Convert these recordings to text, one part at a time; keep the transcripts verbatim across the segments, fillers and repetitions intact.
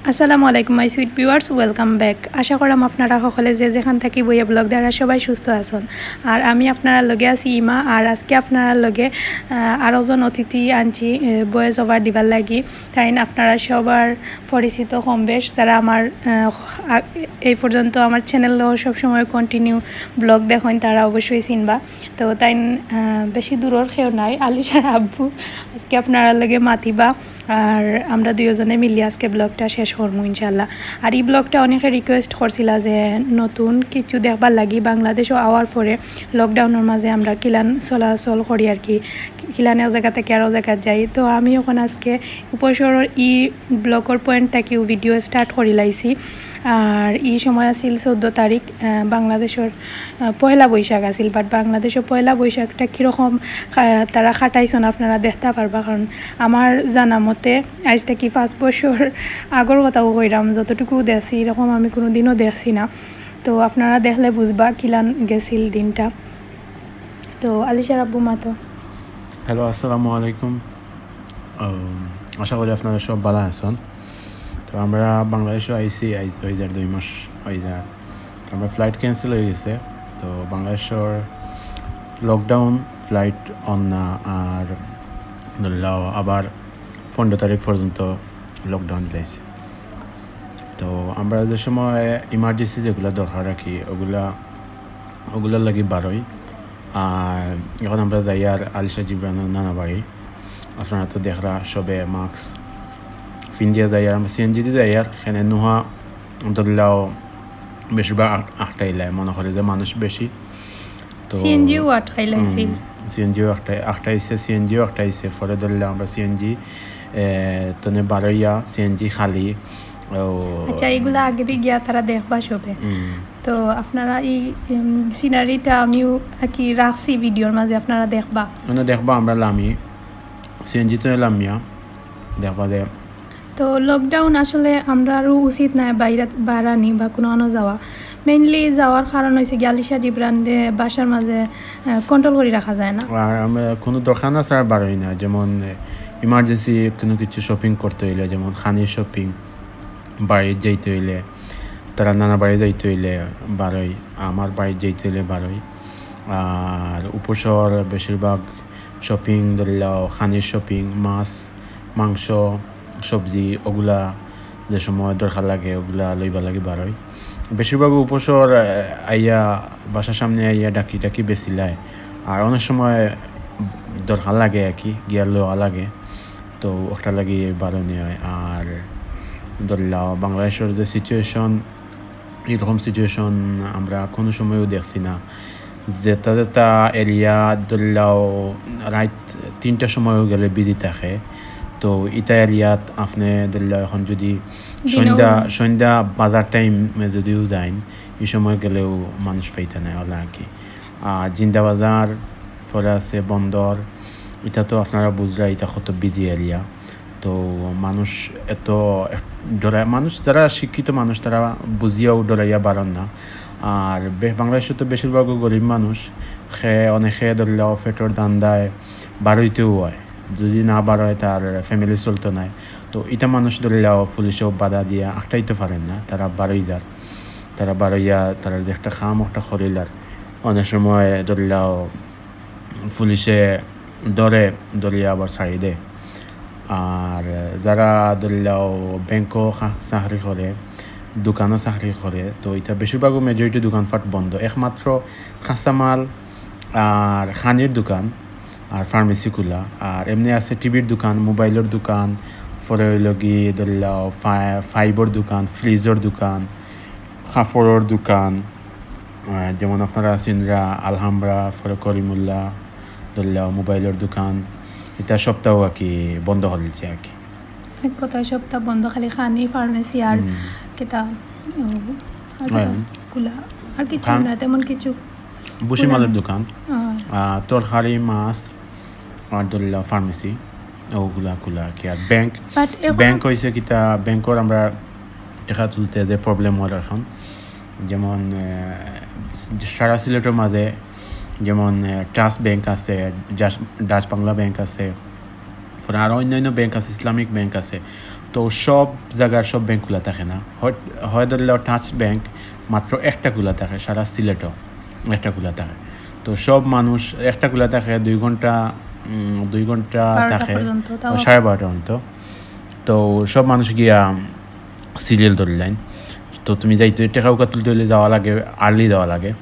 আসসালামু আলাইকুম my sweet viewers, welcome back. আশা করাম আপনারা সকলে যে যেখান থাকি বইয়া ব্লগ দ্বারা সবাই সুস্থ আছইন। আর আমি আপনারার লগে আছি ইমা, আর আজকে আপনারার লগে আহ, আরো জন অতিথি আনছি ভয়েস ওভার দিবার লাগি। তাইন আপনারা সবার পরিচিত কম বেশ, যারা আমার আহ, আ- এই পর্যন্ত আমার চ্যানেল সবসময় কন্টিনিউ ব্লগ দেখইন, তারা অবশ্যই চিনবা। তো তাইন আহ, বেশি দূরর কেউ নাই, আলিশার আব্বু আজকে আপনারার লগে মাতিবা। আর আমরা দুইজনে মিলি আজকে ব্লগটা শেষ করমু ইনশাল্লাহ। আর এই ব্লগটা অনেকে রিকোয়েস্ট করছিলা যে নতুন কিছু দেখবার লাগি, বাংলাদেশও আওয়ার পরে লকডাউনর মাঝে আমরা কিলান চলাচল করি আর কি, কিলান এক জায়গা থাকি আরো জায়গাত যাই। তো আমি অখন আজকে উপশহরর ই ব্লকর পয়েন্ট থাকিউ ভিডিও স্টার্ট করি লাইছি। আর ই সময় আছিল চৌদ্দ তারিখ, আহ, বাংলাদেশর আহ, পয়লা বৈশাখ আছিল, বাট বাংলাদেশও পয়লা বৈশাখটা কীরকম কা- তারা কাটাইছইন আপনারা দেখতা পারবা। কারণ আমার জানা মতে আইজ থাকি পাঁচ বছর আগর কথাও কইরাম, যতটুকু দেখছি এরকম আমি কোনো দিনও দেখছি না। তো আপনারা দেখলে বুঝবা কিলান গেছিল দিনটা। তো আলিশার আব্বু মাতো। হ্যালো, আসসালামু আলাইকুম। আম, আশা করি আপনারা সব ভালা আছইন। তো আমরা বাংলাদেশও আইছি, আইজ অই যার দুই মাস অই যার। তো আমরা ফ্লাইট ক্যান্সেল অই গেছে। তো বাংলাদেশর লকডাউন, ফ্লাইট অন না, আর ধরলাও আবার পনেরো তারিখ পর্যন্ত লকডাউন দিলাইছে। তো আমরা যে সময় ইমার্জেন্সি যেগুলা দরকার রাখি, ওগুলা ওগুলার লাগি বারই। আর অখন আমরা যাইয়ার আলিশা জিবরানর নানা বাড়ি। আপনারা তো দেখরা সবে মাস্ক পিন্দিয়া যাইয়ার, আমরা সিএনজি দি যাইয়ার, কেনে নুহা ধরলাও বেশিরভাগ আট- আটকাইলায়, মনে করে যে মানুষ বেশি। তো সিএনজিও আটকাইলাইছিল। সিএনজিও আটকাই আটকাইছে, সিএনজিও আটকাইছে। পরে ধরলাও আমরা সিএনজি তনে বারইয়া সিএনজি খালি। ও, আচ্ছা, এগুলা আগেদি গিয়া তারা দেখবা সবে। হুম। তো আপনারা এই সিনারিটা আমিও আর কি রাখছি ভিডিওর মাঝে, আপনারা দেখবা। মানে দেখবা আমরা লামি, সিএনজি তো লামিয়া, দেখবা যে তো লকডাউন আসলে আমরারও উচিত নায় বাইরে বারানি বা কোনো আনো যাওয়া। মেইনলি যাওয়ার কারণ হইছে কি আলিশা জিবরানরে বাসার মাঝে কন্ট্রোল করি রাখা যায় না। আর আমরা কোনো দরকার না ছাড়া বারই না, যেমন ইমার্জেন্সি কোনো কিছু শপিং করতে হইলে, যেমন খানির শপিং, বাড়ি যাইতে হইলে, তারা নানা বাড়ি যাইতে হইলে বারই, আমার বাড়ি যাইতে হইলে বারই। আর উপশহর বেশিরভাগ শপিং, ধরলাও খানির শপিং, মাছ, মাংস, সবজি, ওগুলা যে সময় দরকার লাগে ওগুলা লইবার লাগি বারই। বেশিরভাগ উপশহর আহ, আইয়া বাসার সামনে আইয়া ডাকি ডাকি বেচিলায়। আর অনেক সময় দরকার লাগে আর কি, গিয়া লওয়া লাগে। তো ওটার লাগি বারনি হয়। আর ধরলাও বাংলাদেশর যে সিচুয়েশন, এরকম সিচুয়েশন আমরা কোনো সময়ও দেখছি না। যেটা যেটা এরিয়া ধরলাও রাত তিনটার সময়ও গেলে বিজি থাকে। তো ইটা এরিয়াত আপনি ধরলাও এখন যদি সন্ধ্যা সন্ধ্যা বাজার টাইমে যদিও যাইন, এই সময় গেলেও মানুষ পাইতা নাই ওলা আর কি। আর জিন্দাবাজার, পরে আছে বন্দর, এটা তো আপনারা বুঝরা, এটা কত বিজি এরিয়া। তো মানুষ এত এক- ডরায়, মানুষ যারা শিক্ষিত মানুষ তারা বুঝিয়াও ডরাইয়া বারন না। আর বে- বাংলাদেশে তো বেশিরভাগও গরিব মানুষ, সে অনেকে ধরলাও পেটর ধান্দায় বারইতেও হয়, যদি না বারয় তার ফ্যামিলি চলতো নাই। তো এটা মানুষ ধরলাও পুলিশেও বাধা দিয়া আটকাইতে পারেন না, তারা বারই যার, তারা বারইয়া তারা যে একটা কাম একটা করিলার। অনেক সময় ধরলাও পুলিশে ধরে, ধরিয়া আবার ছাড়ি দেয়। আর যারা ধরলাও ব্যাংকও চা- চাকরি করে, দোকানও চাকরি করে, তো এটা বেশিরভাগও মেজরিটি দোকানপাট বন্ধ, একমাত্র কাঁচামাল আর খানির দোকান আর ফার্মেসি খোলা। আর এমনি আছে টিভির দোকান, মোবাইলর দোকান, পরে হইল কি ধরলাও ফা- ফাইবর দোকান, ফ্রিজর দোকান, কাপড়র দোকান, আহ, যেমন আপনারা চিনরা আলহামরা, পরে করিমুল্লাহ, ধরলাও মোবাইলর দোকান, এটা সপ্তাহ আর কি বন্ধ করে দিচ্ছে আর কি। এক কথায় সপ্তাহ বন্ধ, খালি খানি, ফার্মেসি আর কিতা, ও, আর কিতা? খোলা, আর কিছু না, তেমন কিছু। ভুসিমালের দোকান, আহ, আহ, তরকারি, মাছ, আর ধরলাও ফার্মেসি, ওগুলা খোলা আর কি। আর ব্যাংক, But এখন ব্যাংক হইছে কিতা, ব্যাংকর আমরা টেকা তুলতে যে প্রবলেম হয় এখন, যেমন আহ, সারা সিলেটর মাঝে যেমন আহ, ট্রাস্ট ব্যাংক আছে, ডাচ- ডাচ বাংলা ব্যাংক আছে, পরে আরও অন্যান্য ব্যাংক আছে, ইসলামিক ব্যাংক আছে, তো সব জাগার সব ব্যাংক খোলা থাকে না, হয়, হয় ধরলে টাচ ব্যাংক মাত্র একটা খোলা থাকে সারা সিলেটও, একটা খোলা থাকে। তো সব মানুষ একটা খোলা থাকে দুই ঘন্টা, উম, দুই ঘন্টা বারোটা থাকে, পর্যন্ত, তাও সাড়ে বারোটা পর্যন্ত। তো সব মানুষ গিয়া সিরিয়াল ধরলেন। তো তুমি যাইতে টেকা উকা তুলতে হইলে যাওয়া লাগে, আর্লি যাওয়া লাগে।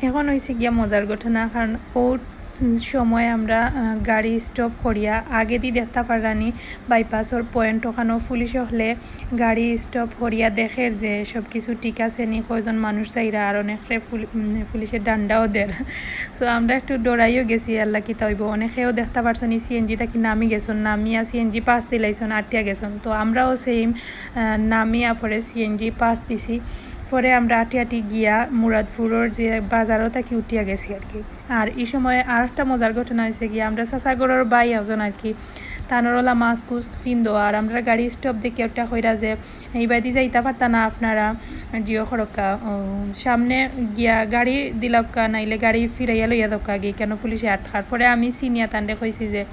এখন হইছে গিয়া মজার ঘটনা, কারণ ও সময় আমরা, আহ, গাড়ি স্টপ করিয়া আগেদি দেখতা পাররানি বাইপাসর পয়েন্ট, ওখানো পুলিশ হকলে গাড়ি স্টপ করিয়া দেখের যে সব কিছু ঠিক আছে নি, কয়জন মানুষ যাইরা, আর অনেকরে পুলি-, উম, পুলিশে ডান্ডাও দের। So আমরা একটু ডরাইও গেছি, আল্লাহ কিতা হইব। অনেকেও দেখতা পারছন সিএনজি থাকি নামি গেছন, নামিয়া সিএনজি পাস দিলাইছন, আটিয়া গেছন। তো আমরাও সেম, আহ, নামিয়া পরে সিএনজি পাস দিছি। পরে আমরা আটি আটি গিয়া মুরাদপুরর যে বাজারও থাকি উঠিয়া গেছি আর কি। আর এই সময় আর একটা মজার ঘটনা হয়েছে গিয়া, আমরা চাচাগরর ভাই একজন আর কি, তানর ওলা মাস্ক কুস্ক ফিন্দো, আর আমরা গাড়ি স্টপ দেখি ওটা কইরা যে, "এই বাদি যাইতা পারতা না আপনারা, জিও খরক্কা, ও, সামনে গিয়া গাড়ি দিলাউক্কা, নাইলে গাড়ি ফিরাইয়া লইয়া দক্কা গিয়ে, কেন পুলিশে আটকার।" পরে আমি সিনিয়া তানরে কইছি যে,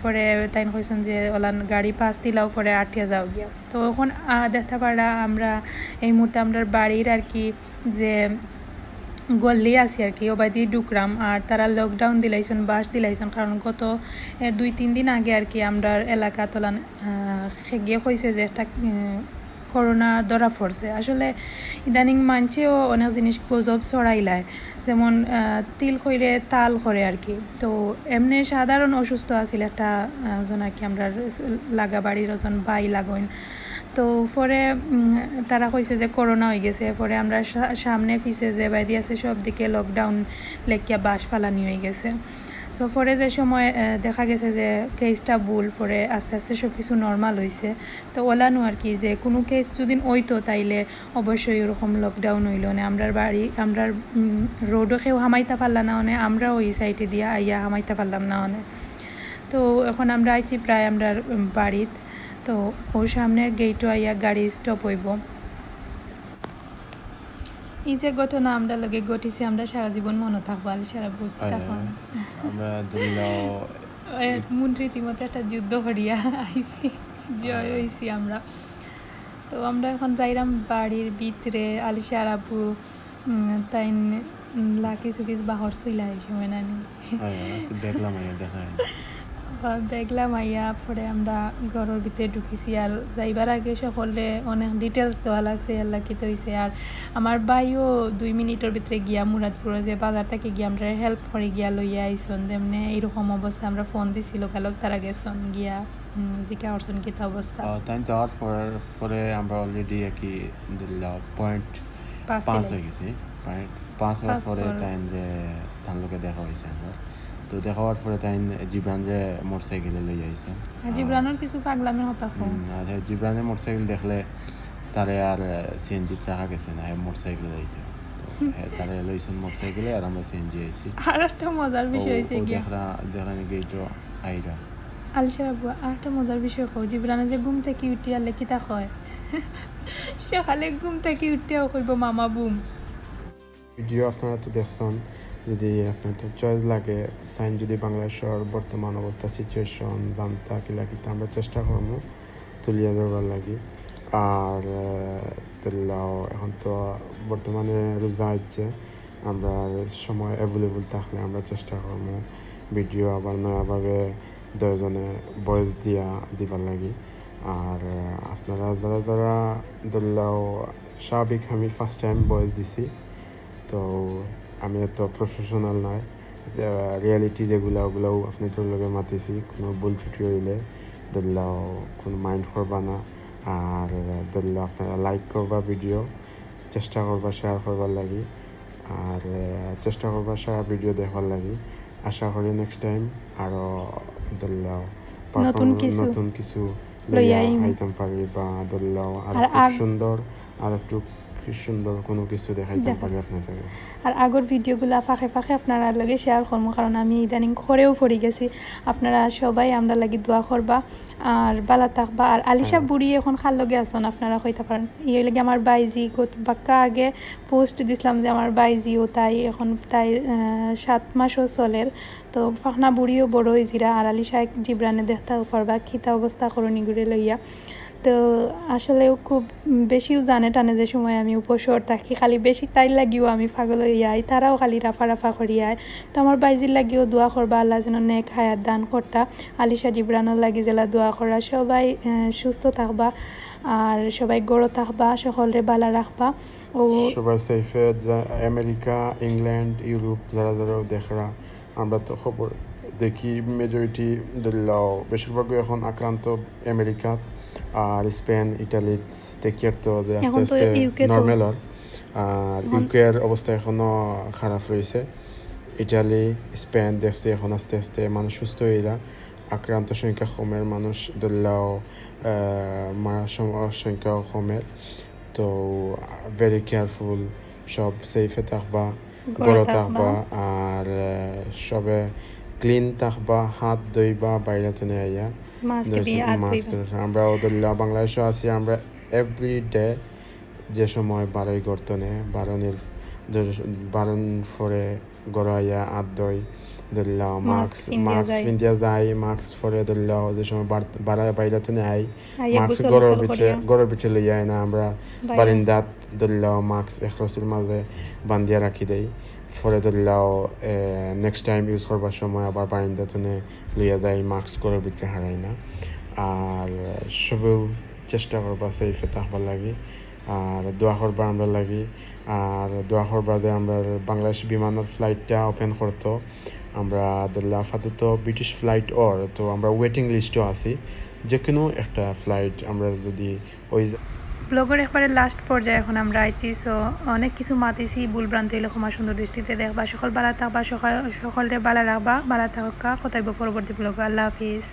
পরে তাইন কইছন যে, "ওলান গাড়ি পাস দিলাও, পরে আটিয়া যাও গিয়া।" তো এখন, আহ, দেখতা পাররা আমরা এই মুহূর্তে আমরার বাড়ির আর কি যে গল্লি আছে আর কি, ওবায়দি ঢুকরাম। আর তারা লকডাউন দিলাইছন, বাস দিলাইছন, কারণ গত, এ, দুই তিন দিন আগে আর কি আমরার এলাকাত ওলান, আহ, খেগিয়ে কইছে যে একটা, উম, করোনা ধরা পড়ছে। আসলে ইদানিং মানষেও অনেক জিনিস গুজব ছড়াইলায়, যেমন, আহ, তিল কইরে তাল করে আর কি। তো এমনি সাধারণ অসুস্থ আছিল একটা, আহ, জন আর কি, আমরার লাগা বাড়ির ওজন ভাই লাগইন। তো পরে, উম, তারা কইছে যে করোনা হয়ে গেছে। পরে আমরা সা-, সামনে পিছে যে বায়দি আছে সব দিকে লকডাউন লেখিয়া বাস ফালানি হয়ে গেছে। So পরে যে সময়, আহ, দেখা গেছে যে কেসটা ভুল, পরে আস্তে আস্তে সব কিছু নর্মাল হইছে। তো ওলানো আর কি যে কোনো কেস যদি হইতো তাইলে অবশ্যই ওরকম লকডাউন হইল না। আমরার বাড়ি, আমরার, উম, রোডও কেউ হামাইতা পারলা না, মানে আমরাও এই সাইডে দিয়া আইয়া হামাইতা পারলাম না, মানে। তো এখন আমরা আইছি প্রায় আমরার, উম, বাড়িত। তো ও সামনের গেটও আইয়া গাড়ি স্টপ হইব। এই যে ঘটনা আমরা লগে ঘটিছে, আমরা সারা জীবন মনে থাকবো, আলি সারা বুক হয়, তখন। হয়। আমরা ধরলাও এ, মন রীতিমতো একটা যুদ্ধ করিয়া আইছি, জয় হয়। হইছি আমরা। তো আমরা এখন যাইরাম বাড়ির ভিতরে, আলি সারা বুক উম, তাইন, উম, লাকি সুকিস বাহর সইলা এই সময় নানি। আয়, আয়, তো দেখলাম, আয়, দেখা হয়। দেখলাম আইয়া পরে আমরা ঘরর ভিতরে ঢুকিছি। আর যাইবার আগে সকলরে অনেক details দেওয়া লাগছে, ইয়াল্লা কিতা অইছে। আর আমার ভাইও দুই মিনিটর ভিতরে গিয়া মুরাদপুরো যে বাজার থাকি গিয়া আমরা help করি গিয়া লইয়া আইছন। যেমনে এইরকম অবস্থা আমরা ফোন দিছি, লগালগ তারা গেছন গিয়া, উম, জিকা করছন কিতা অবস্থা। আহ, তাইন যাওয়ার পর, পরে আমরা already আর কি ধরলাও point পাঁচ পাঁচ কিলো। অই গেছি। Point পাঁচ অওয়ার পাঁচ পরে পরে। তাইন যে তান লগে দেখা অইছে আমরা। তো দেখা অওয়ার পরে তাইন জিবরানরে মোটরসাইকেলে লইয়া আইছন। আর জিবরানর কিছু পাগলামি কথা কম। হুম, আর হে জিবরানে মোটরসাইকেল দেখলে তারে আর, আহ, সিএনজিত রাখা গেছে না, হে মোটরসাইকেলে যাইতো। তো হে তারে লইছন মোটরসাইকেলে আর আমরা সিএনজি আইছি। আর একটা মজার বিষয় ও, অইছে ও গিয়া। দেখরা, দেখরা নি গেইটো আইরা। আলিশা আব্বু, আর একটা মজার বিষয় কও, জিবরানে যে ঘুম থাকি উঠিয়া লেখিতা কয়, সকালে ঘুম থাকি উঠিয়াও কইব, "মামা বুম।" ভিডিও আপনারা তো দেখছন, যদি আপনাদের চয়েস লাগে, সাইন যদি বাংলাদেশর বর্তমান অবস্থা, সিচুয়েশন জানতা কিলা কিতা, আমরা চেষ্টা করমু তুলিয়া ধরবার লাগি। আর, আহ, তুললাও এখন তো বর্তমানে রোজা আইছে, আমরা সময় অ্যাভেলেবল থাকলে আমরা চেষ্টা করমু ভিডিও আবার নয়াভাবে দুইজনে ভয়েস দিয়া দিবার লাগি। আর, আহ, আপনারা যারা যারা ধরলাও, স্বাভাবিক আমি ফার্স্ট টাইম ভয়েস দিছি, তো আমি এত প্রফেশনাল নয়। যে, আহ, রিয়ালিটি যেগুলা, ওগুলাও আপনাদের লগে মাতিছি, কোনো ভুল ত্রুটি অইলে ধরলাও কোনো মাইন্ড করবা না। আর ধরলাও আপনারা লাইক করবা ভিডিও, চেষ্টা করবা শেয়ার করবার লাগি। আর, আহ, চেষ্টা করবা সারা ভিডিও দেখবার লাগি। আশা করি নেক্সট টাইম আরো ধরলাও নতুন perform-, কিছু নতুন কিছু লইয়া লইয়া আইমু। আইতাম পারি বা ধরলাও আর আর খুব আগ- সুন্দর, আর একটু কি সুন্দর কোনো কিছু দেখাইতাম দেখো। পারি আপনাদের। আর আগর ভিডিওগুলা ফাঁকে ফাঁকে আপনারা লগে শেয়ার করমু, কারণ আমি ইদানিং ঘরেও পড়ি গেছি। আপনারা সবাই আমরা লাগি দোয়া করবা আর বালা থাকবা। আর আলিশা হ্যাঁ। বুড়ি এখন কার লগে আছন আপনারা কইতা পারইন। ই অইলে গি আমার বাইজি গত বাক্কা আগে পোস্ট দিছলাম যে আমার বাইজি ও তাই এখন তাই, আহ, সাত মাসও চলের। তো ফাখনা বুড়িও বড় অইজিরা আর আলিশা জিবরানে দেখতাও পারবা কিতা অবস্থা করনি ঘুরে লইয়া। তো আসলেও খুব বেশিও জানে টানে যে সময় আমি উপসর থাকি, খালি বেশি তাইর লাগিও আমি পাগল অইয়া আই, তারাও খালি রাফা রাফা করিয়া আয়। তো আমার বাইজির লাগিও দোয়া করবা, আল্লাহ যেন নেক হায়াত দান করতা। আলিশা জিবরানর লাগি যেলা দোয়া করা, সবাই, আহ, সুস্থ থাকবা আর সবাই ঘরো থাকবা, সকলরে বালা রাখবা। ও সবাই সেফে যা-, আমেরিকা, ইংল্যান্ড, ইউরোপ যারা যারা দেখরা, আমরা তো খবর দেখি মেজরিটি ধরলাও বেশিরভাগই এখন আক্রান্ত আমেরিকাত, আর স্পেন, ইটালিত দেখিয়ার তো যে আস্তে এখন তো আস্তে ইউকে তো নর্মাল আর, আর এখন ইউকের অবস্থা এখনো খারাপ রইছে। ইটালি, স্পেন দেখছি এখন আস্তে আস্তে মানুষ সুস্থ অইরা। আক্রান্ত সংখ্যা কমের, মানুষ ধরলাও, আহ, মারা সম-, সংখ্যাও কমের। তো ভেরি কেয়ারফুল, সব সেফে থাকবা, ঘরো ঘরো থাকবা। থাকবা, আর, আহ, সবে ক্লিন থাকবা, হাত ধইবা বাইরে তনে আইয়া। মাস্ক ধরছি, দিয়ে হাত মাস্ক ধইবা। ধরছি। আমরা ধরলাও বাংলাদেশও আছি, আমরা এভরিডে যে সময় বারই ঘর তনে, বারনির, বারন পরে ঘরো আইয়া হাত ধই, ধরলাও মাস্ক মাস্ক, পিন্দিয়া মাস্ক যাই। পিন্দিয়া যাই, মাস্ক পরে ধরলাও যে সময় বার-, বারা-, বাইরে তনে আই, আইয়া মাস্ক গোসল ঘরর মোসল ভিতরে, করিয়া। ঘরর ভিতরে লইয়া আই না, আমরা বাইরে। বারিন্দাত ধরলাও মাস্ক এক রশির মাঝে বান্ধিয়া রাখি দেই। পরে ধরলাও, এ, নেক্সট টাইম ইউজ করবার সময় আবার বারিন্দা তনে লইয়া যাই, মাস্ক ঘরর ভিতরে হারাই না। আর সবেও চেষ্টা করবা সেফে থাকবার লাগি, আর দোয়া করবা আমরা লাগি, আর দোয়া করবা যে আমরা বাংলাদেশ বিমানর ফ্লাইটটা ওপেন করতো। আমরা ধরলাও আপাতত ব্রিটিশ ফ্লাইট অর, তো আমরা ওয়েটিং লিস্টও আছি। যে কোনো একটা ফ্লাইট আমরা যদি ওই যে ব্লগর একবারে লাস্ট পর্যায়ে এখন আমরা আইছি, সো অনেক কিছু মাতিছি, ভুল ভ্রান্তি অইলে ক্ষমা সুন্দর দৃষ্টিতে দেখবা। সকল বালা থাকবা, সকল, সকলরে বালা রাখবা, বালা থাকা, কথা অইবো পরবর্তী ব্লগ। আল্লাহ হাফিজ।